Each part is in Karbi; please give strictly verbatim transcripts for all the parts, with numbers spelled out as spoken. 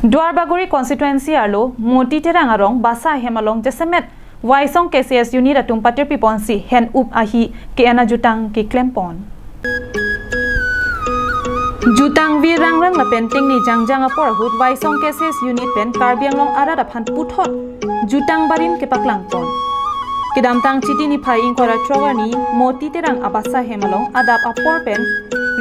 Duarbagori constituency arlo Moti Terang arong basa ahem along jasemet Waisong K C S unit atum patirpi ponsi hen-up ahi ke-en ajutang keklem pon. Jutang vir rangrang lapen tengne jangjang apor ahut Waisong K C S unit pen Karbi Anglong arat aphan puthot jutang barim kepaklang pon. Kedamtang Chiti niphai ingkoi ra throk arni Moti Terang abasa ahem along adap apor pen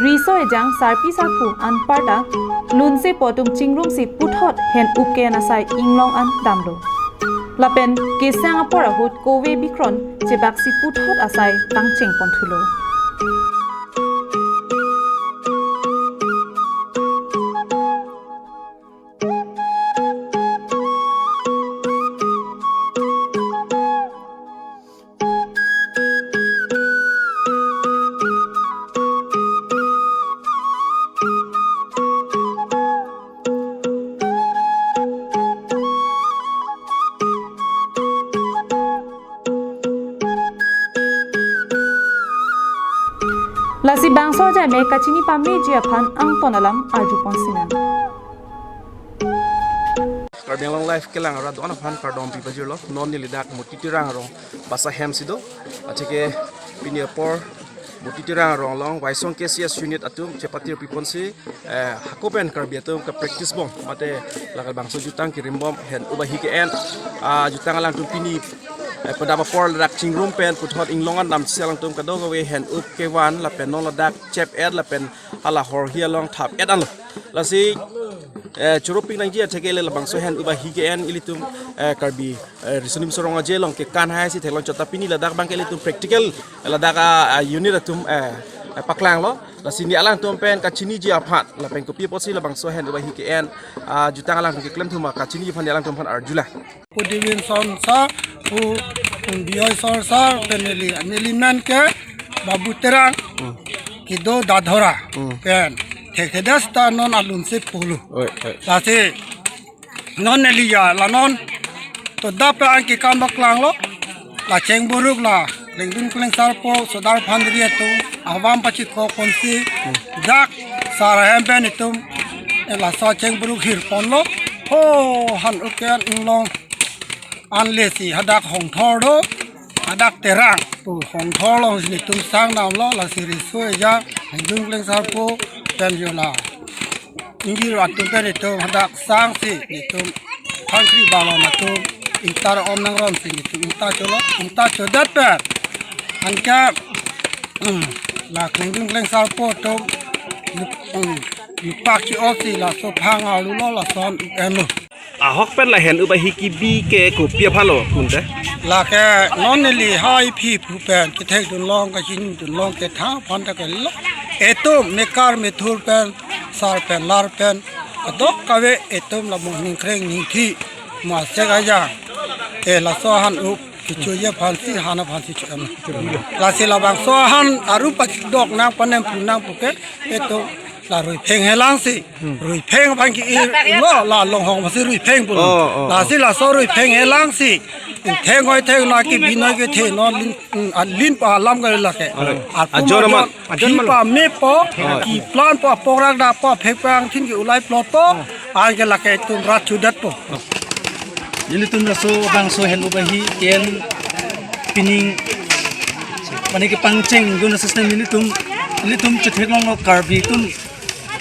riso ejang sarpi sarpo anparta lunsepo atum chingrumsi puthot hen-up ke-en asai inglong an damlo. Lapen kesang apor ahut kove bikron chebaksi puthot asai pangcheng pon thulo. Lasi bangso ajai me kachini pameji aphan angton alam arju pon sinan. Karbi Anglong Live kelang arat do-an aphan kardom pipajirlo. Non neli dak Moti Terang arong basa ahem si do. Atheke pini apor Moti Terang arong along Waisong K C S unit atum chepatirpi ponsi, eh, hako pen Karbi atum ke practice bom mate lake bangso jutang kerim bom hen-up ahi ke-en. Ah, jutang alangtum pini, eh, padap apor ladak chingrum pen puthot inglong an damsi alangtum kadokave hen-up kevan lapen non ladak chep-et lapen hala horhi along thap-et anlo. Lasi, eh, choro pik nangji atheke le labangso hen-up ahi ke-en ilitum, eh, Karbi, eh, riso nimso rong aje along kekan hai si theklong chot ta pini ladak abang ke ilitum practical, eh, ladak a, a unit atum, eh, eh, paklanglo. Lasi ne alangtum pen kachiniji aphan lapen kopi apotsi labangso hen-up ahi ke-en, ah, jutang alangtum keklem thuma kachiniji aphan ne alangtum aphan arjulang. Pu Divinson sir, pu, pu Bioy Sor sir, pen neli, neli men ke Babu Terang, kedo Dadhora, pen thekthedet ta non alunsepo lo. Oi, oi. Lasi non neli ya, la non to dap an kekam paklanglo, la cheng buruk la, Klengdun Klengsarpo, Sodar Phandri atum, avam pachikok ponsi, dak sar ahem pen itum, eh, laso cheng buruk hir ponlo, ho, han uken inglong, anle si hadak Hongthor do, hadak Terang pu Hongthor along si netum sang damlo, lasi riso ejang, Klengdun Klengsarpo pen jo la ingjir atum pen netum hadak sangsi netum thangkri balon atum ingtar om nangronsi netum ingta cholo, ingta chodet pen anke, um, la Klengdun Klengsarpo atum, um, nepak chi-otsi laso phang alulo, lason enlo. Ahok pen la hen-up ahi kebi ke kopi aphan lo kunte? Lake non neli hai phi phu pen kethekdun long kachinidun long kethang aphan ta kelo. Itum mekar methur pen, sar pen lar pen, kadokave itum la mo ningkreng ningthi, mo asek ajang, eh, laso han-up kechoji aphansi, han aphansi cho-en. Lasi labangso han arup pachidok nang panem pu nang puke, itum la ruipheng helangsi, ruipheng aphan ke-ir lo, la longhong masi ruipheng pulo. Oh, oh, oh. Lasi laso ruipheng helangsi, theng hoi theng na kebi noi kethe non lin, mm, a lin pa alam ke lake. Oi. Arpu ajon amat, ajon ajon phi amat pa mepo, oi, keplang po, apok rak da po, phek pang thin ke ulai plot po, anke lake itum rat chodetpo. Nelitum laso bangso hen-up ahi ke-en pining mane kepangchengdun asystem nelitum, nelitum chetheklonglo Karbi atum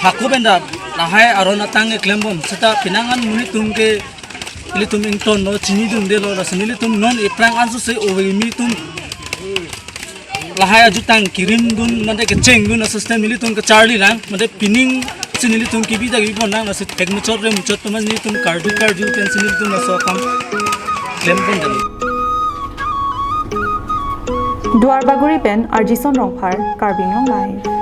hako pen dap lahai aron atang keklem bom seta penang an monit atum ke ilitum ingtonlo, chinidundelo, lasi nelitum non ephrang ansose ove kimi atum lahai ajutang kerimdun mate kechengdun asystem nelitum kacharli lang, mate pining si nelitum kebi ta kebi pon lang, lasi thek muchot re muchot atum nelitum karju karju pensi nelitum laso akam klem pon dam. Duarbagori pen Arjison Rongphar, Karbi Anglong Live.